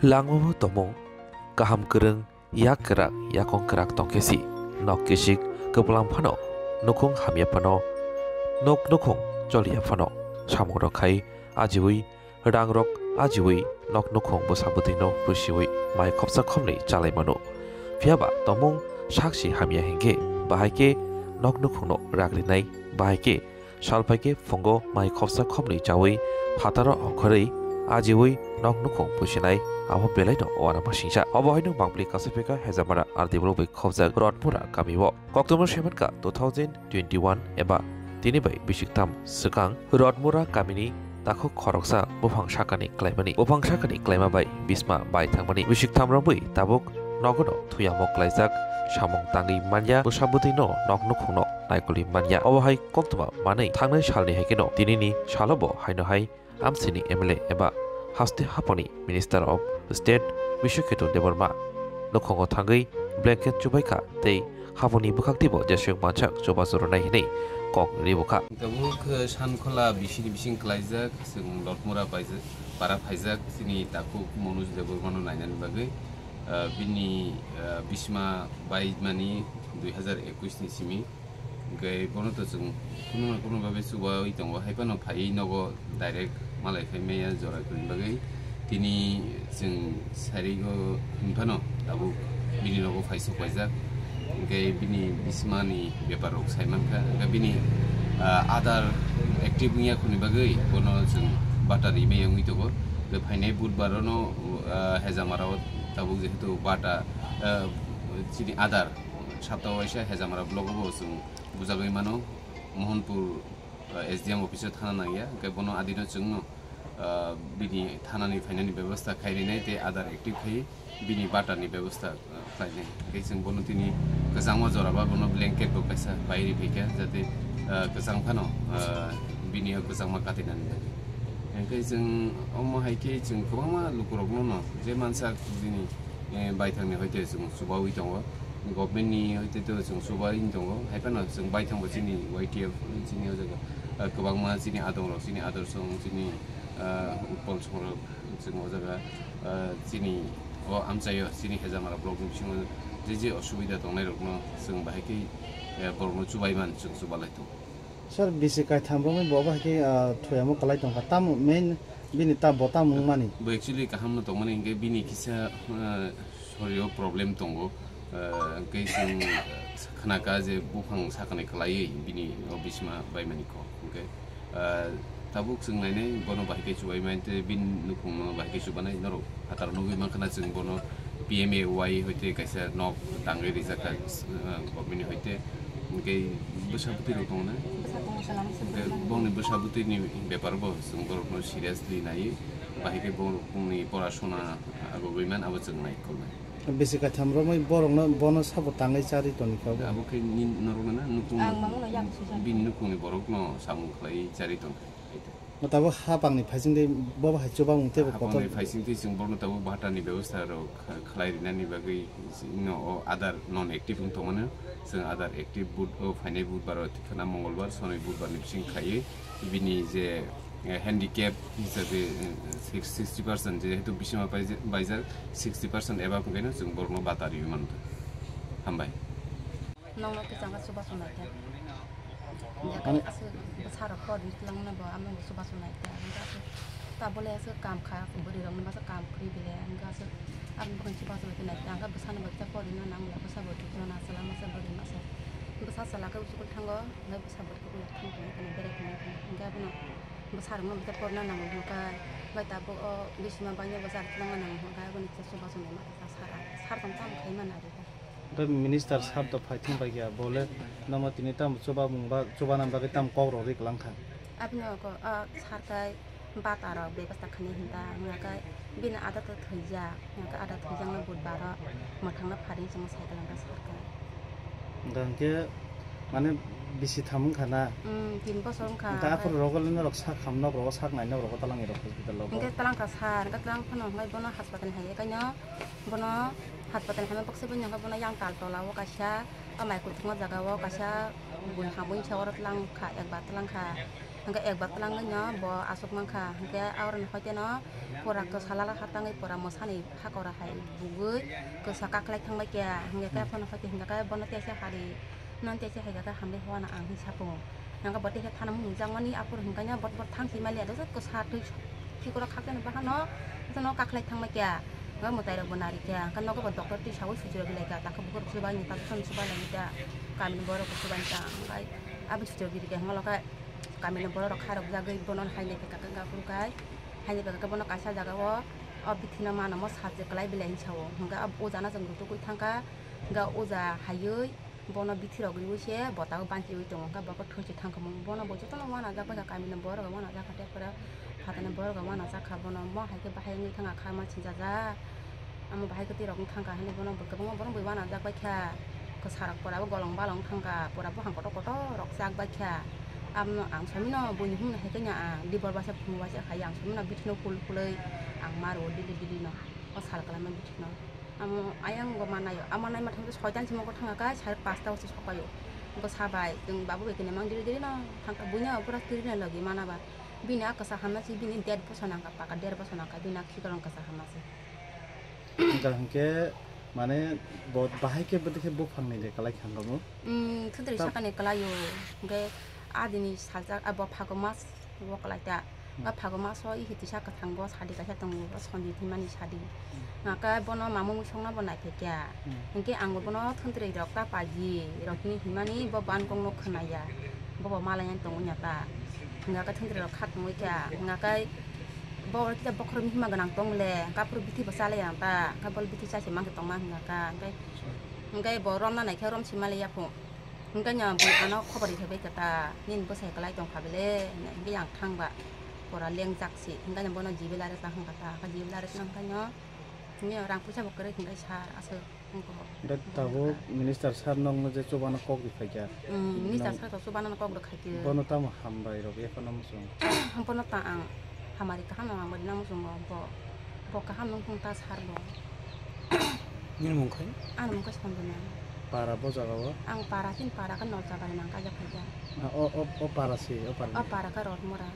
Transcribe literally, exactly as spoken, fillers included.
Langmao tongmung kaham kwrwng, yak kwrak, yakung kwrak tongkhe si. Nok kisik kwplang phano, nukhung hamya phano, nok nukhung choliya phano, samungrok khai ajiwi, rangrok ajiwi, nok nukhung bwsa bwtwino pusiwi mai khopsa khopnwi chalai mano. Phiyaba tongmung sakchi hamya hinkhe, bahai khe nok nukhungno rak rinai, bahai khe Salphaikhe phungo mai khopsa khopnwi chawi phataro ongkhorwi ajiwi nok nukhung pusinai abo belaino uanama singsa. Obo haino mangpli kasaphika Hejamara R D block bai khopjak Rotmura kamio. Koktwma saimankha two thousand twenty-one eba tini bai bisiktham swkang Rotmura kamini takhuk khoroksa buphang sakani klaimani. Buphang sakani klaima bai bisma bai thangmani. Bisiktham romwi tabuk nogono thuyamo klaijak, samung tangwi manya, bwsa bwtwino nok nukhungno naikolwi manya. Obo hai koktwma manwi thangnai salni hai kheno tinini salobo haino hai amchaini M L A eba haste haphangni Minister of State Biswakhetu Debbarma nukhungo thangwi blanket chubaikha tei haphangni bwkhaktibo jeswk mansak chubachu rwnai hinwi kok ribukha. Tabuk, eh, Sankhola bisini bising klaijak, chwng Lotmura paijak, para phaijak, chini takhuk Manoj Debbarmano nainani bagwi, eh, bini, eh, bisma baimani dui hazar ekush ni simi. Hwnkhe bono to chwng kuno na kuno babe chubaui tongo, hai phano phaiwi nogo direct malai khai maya jora kwrwini bagwi. Tini chwng sarigo hwn phano tabuk bini nogo phai sok paijak. Hwnkhe bini bismani bepar rok sai mankha. Hwnkhe bini, ah, Aadhaar active wngya khoni bagwi bono chwng bata ri maya wngwi tongo. Hwnkhe phainai budbar no, ah, Hejamara o tabuk jehetu bata, ah, chini Aadhaar Sapta waisa Hejamara block o bo chwng bujagwi mano, Mohanpur, uh, S D M office o thana nangya, hwnkhe bono adino chwngno, uh, bini thanani phainani bebostha khai rinai tei Aadhaar active khai bini bata ni bebostha, uh, khlainai. Hwnkhe chwng bono tini kwchangma jora ba bono blanket bo kaisa bai ri phaikha, jate, uh, kwchang phano, uh, bini o kwchangma katinani bagwi. Hwnkhe chwng omo hai khe chwng kwbangma lukurokno no je mansa bini, eh, baithangni hoite chwng chubaui tongo. Government ni hoite to chwng chubaui tongo. Hai phano chwng baithang bo chini Y T F chini o jaga, ah, kwbangma chini adong rok, chini ador song, chini, ah, utpol song rok chwng o jaga, ah, chini o amchaio chini Hejamara block ni bisingo je je osubida tongnai rokno chwng bahai khe, eh, borokno chubai man chwng chubalai tongo. Sir, bisi kaitham romwi bo bahai khe, ah, thuyamo kwlai tongkha. Tamo main bini ta bo tamo wngmani? Bo actually kaham no tongmani hwnkhe bini kisa, ah, sorio problem tongo. Ah, hwnkhe chwng, ah, khnakha je buphang sakani kwlaiwi bini o bisma baimani kok. Hwnkhe, ah, tabuk chwng nainai bono bahai khe chubaimani tei bini nukhungno bahai khe chubanai norok phataro nugwi mankha na chwng bono P M A Y hoite kaisa nok tangwi rijak kha, ah, government ni hoite. Hwnkhe bwsa bwtwi rok tongo na? Bwsa tongo, salam se Hwnkhe bwsa. Bongni bwsa bwtwi ni bepar bo chwng borok no seriously nai, bahai khe borok ni pora sona agogwi man abo chwng nai kolnai. Bisi kaitham romwi borok no bono sabo tangwi charwi toni kha bo. Abo khe ni norok na nukung Ang mangno yak sujak. Bini nukung ni borok no samung khlai charwi tongkha. Tabuk hapang ni phaising tei bo bahai chubamung tei bo kotor. Hapang ni phaising tei chwng borno tabuk bata ni bebostha rok kha-, khlai rinani bagwi no o Aadhaar non active wng tongmano. Chwng Aadhaar active bud o phainai budbar o thikana Mongolbar, sonoi budbar ni bising khlaiwi bini je, eh, handicap hisabe, eh, six-, sixty percent jehetu bisima paija-, baijak sixty percent above hwnkhe no chwng borokno bata riwi mano. Hambai. Nokno kwchangma chubachu naikha. Hingke aswk bwsarok kok ri twlangmano bo, amoni bo chubachu naikha. Hingke aswk tabole aswk kam kha, bwrwirokno masa kam kwrwi bile. Hingke aswk aboni bwkhani chubachu naikha. Hingke bwsano bo kisa kok rina nang, bwsa bo thwkno na chwla masa bwrwi masa. Bwsa chwla khe school thango, hingke bwsa bo thwkno thang tongwi tongwi berai tongwi tongwi. Hingke abono bwsarokno bo kisa kok rina nango hingke, bai tabuk o bisima bai bwsa twlangna nango hingke aboni kisa chubachu naima sar, sar tong tamo khaima nari. Hwnkhe minister sir to phai thung bai kha, bo le nono tini tamo chubamung ba, chubana bagwi tamo kok rw rwi kwlang kha. Aboni uago, ah, sir khe bata rok bebasta khainai hinta, wngya khe bini ada to thwijak, wngya khe ada thwijakno budbar o mwthangno pharwi chwngno sai kwlang kha sir khe. Hwnkhe mane bisi tham wngkha na? Hmm, tin bosor wngkha. Hwnkhe aphuru rogo le norok sak ham nok rogo sak nai nok rogo talang rok hospital rogo. Hwnkhe talang kha sir, hwnkhe talang phano hwnkhe bono haspatal hai khe no. Bono haspatal hai ma baksa bini hwnba bono yang tal tola o kaisa, o mai kuthung o jaga o kaisa bui hamui sa oro tlang kha, ekbar tlang kha. Hingke ekbar twlangwi no bo aswk mankha, hingke aroni hoite no pura kwsa lala ha tangwi pura mwsani hakora hai bugwi kwsa kaklai thangbai kha, hingke khe Hmm. phano hoite hingka khe bono teisa hari, non teisa hai khe hambai hwana ang hinwi saphuru. Hingke bo teisa thana mung jakmani aphuru hingka no bot bot thang si mali ado kwsa twi khikrok khakchangni bahano jotono kaklai thangbai kha, hingke mwtai rok bo nari kha, hingke nogo bo doctor twi sawi sujurok lai kha, takhe bukur chubaini ta jotono chuba lai kha, kamini borok bo chubaini ta, hingke abo sujurok rikha hingke kamini borok rok khairok jagwi bono hainai pekha khe gapuru kai, hainai pekha khe bono kaisa jaga o, o bithi no mano mo sajwk kwlai belai hinwi sao. Hwnkhe o uja no chwng rutugwi thangkha, hwnkhe o uja haiwi bono bithi rok riwi se bota o banchiwi tongo, hwnkhe bo khe thwi se thangkha. Bono bo jotono uanajak bai kha, kamini borok rok uanajak kha, tei pore phatani borok rok uanajak kha, bono mo hai khe bahai wngwi thangkha, kha ma sinchajak. Amo bahai kwtwi rok wng thangkha hinwi bono bo kwbangma borok bai uanajak bai kha. Kwsa rok pura bo golong balong wng thangkha, pura buphang kotor kotor rok chak bai kha. Amo ang sami no buini hwn hai khe no ang dibor basa phunuk basa khai ang sami no bithi no hul hulwi ang ma rwo daily daily no o sal kwlai ma bithi no. Amo ayang bo manai o, amo nai ma thang soitan simo ko thangkha kai sar pasta o se sokai o. Bo sabai chwng babu bai khe nemang daily daily no thangkha buino pura twi rwna logi mana ba. Bini a kwsa hamya se bini der bosor nangkha paka der bosor nangkha bini a khikrang kwsa hamya se. Wngkha hwnkhe, mane, bo bahai khe bwdwkhe buphangni de kwlai kha wngkha bo? Mm, thwdri Ta- sakani kwlaio. Hwnkhe adini saljak, abo phago mas bo kwlai ta. Hmm. Ba phago maso i hitisa kwthang bo sadi kaisa tongo, bo sonjit hinmani sadi. Hmm. Hwnkhe bono mamung songno bo naithok kha. Hmm. Hwnkhe ang bono thwdri rok ta paidi rok hini hinmani bo bankong no khwnaya. Bo bo malai tongwi ya ta. Hwnkhe thwdri rok kha tongwi kha. Hwnkhe Bo oro kisa bokhorok hima gwnang tong le, kaphuru bithi bo cha le ang ta, hwnkhe bo bithi cha se mang tong ma hwnka kha, hwnkhe, hwnkhe bo romna nai khe rom si ma le ya pho, hwnkhe no bo ano khobor ri khe bai kha ta, nini bwsai kwlai tong kha bele, hwnkhe yang thang ba pura lengjak se, hwnkhe no bono jibe lari ta hwnka ta, jibe lari ta hwnka no, hwnkhe rang puisa bo kwrwi hwnka sar aswk. Hwnkhe tabuk minister sir nokno je chubano kok rwkhaikha. Mm, minister sir to chubano kok rwkhaikhe. Bono tamo hambai rok yaphano muchung. Bono ta ang hamari kaham nang badi nang muchungo bo. Bo kaham nung thung ta sir bo. Nini mung khai? Ani mung khai Sanjana. Para bo jaga o? Ang para sin para ka nol jabari nang kaijak khaikha. Ah, o, o, o para si, o para. O para ka Rotmora.